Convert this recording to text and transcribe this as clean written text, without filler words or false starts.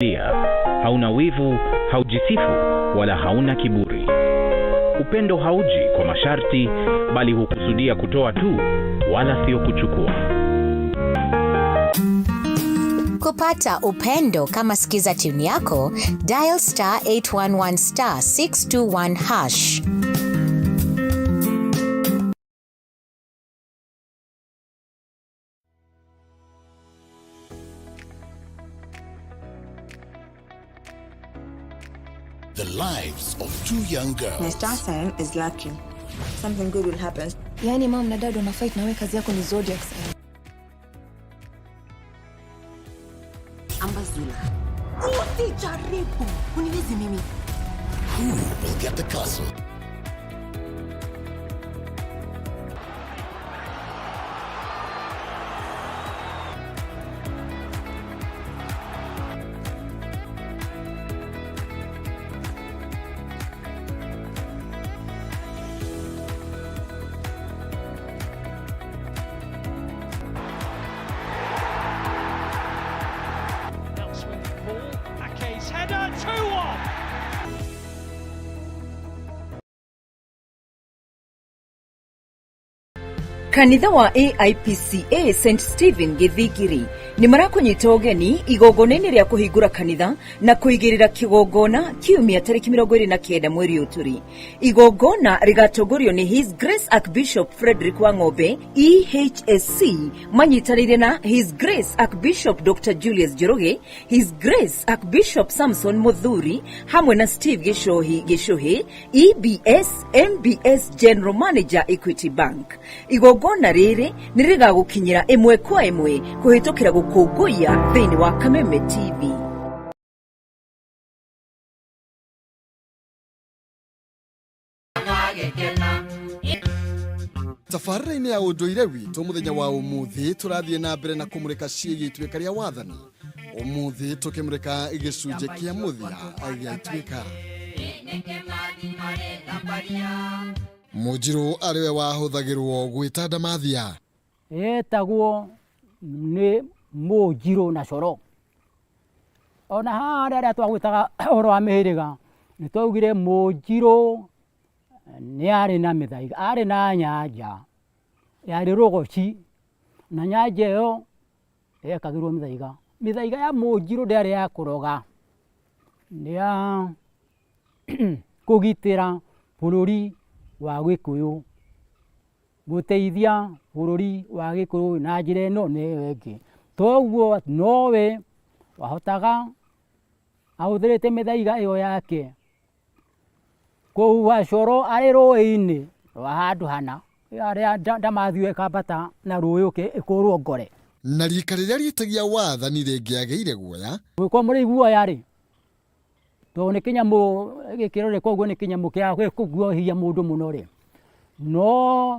Lia, hauna wivu, haujisifu wala hauna kiburi. Upendo hauji kwa masharti, bali hukusudia kutoa tu, wala sio kuchukua. Kupata Upendo kama skiza tune yako, dial *811*621#. The lives of two young girls. My star sign is lucky. Something good will happen. Yaani mom na dad wana fight na wewe kazi yako ni zodiac sign. Ambazula. Usijaribu uniwezi mimi. Who will get the castle? Outswing ball. Ake's header, 2-1. Kanitha wa AIPCA St Stephen Githigiri nĩ marakũnyita ũgeni igongona-inĩ rĩa kũhingũra kanitha na kũigĩrĩra kĩgongona kiumia tarĩki 29 mweri ũyũ tũrĩ. Igongona rĩgatongorio nĩ His Grace Archbishop Frederick Wang'ombe EHSC manyitanĩire na His Grace Archbishop Dr Julius Njoroge, His Grace Archbishop Samson Muthuri hamwe na Steve Gicohi Gicuhi EBS MBS General Manager, Equity Bank. Igongona rĩrĩ nĩ rĩgagũkinyĩra ĩmwe kwa ĩmwe kũhĩtũkĩra gũkũngũiya thĩinĩ wa Kameme TV. Tabarĩra-inĩ ya ũndũire witũ mũthenya wa ũmũthĩ, tũrathiĩ na mbere na kũmũrĩka ciĩgiĩ ituĩka rĩa wathani. Ũmũthĩ tũkĩmũrĩka gĩcunjĩ kĩa mũthia gĩa ituĩka. Mũnjirũ arĩwe wahũthagĩrwo gwĩta ndamathia. Etagwo nĩ mũnjirũ na coro. Ona harĩa arĩa twagwĩtaga ũhoro wa mĩhĩrĩga, nĩ twaugire mũnjirũ nĩ arĩ na mĩthaiga, arĩ na nyanja yarĩ rũgoci, na nyanja ĩyo yekagĩrwo mĩthaiga. Mĩthaiga ya mũnjirũ ndĩarĩ ya kũroga, nĩ ya kũgitĩra bũrũri wa Gĩkũyũ, gũteithia bũrũri wa Gĩkũyũ na njĩra ĩno na ĩyo ĩngĩ. Toguo nowe wahotaga ahũthĩrĩte mĩthaiga ĩyo yake kũhuha coro arĩ rũĩ-inĩ rwa handũ hana harĩa ndamathio ĩkambata na rũĩ ũke ĩkũrwo ngore. Na rika rĩrĩa rĩtagia wathani rĩngĩagĩire guoya. Gwĩkwo mũrĩ guoya rĩ, tondũ nĩ kĩnyamũ gĩkĩrore, koguo nĩ kĩnyamũ kĩa kũguohia mũndũ mũno rĩ, no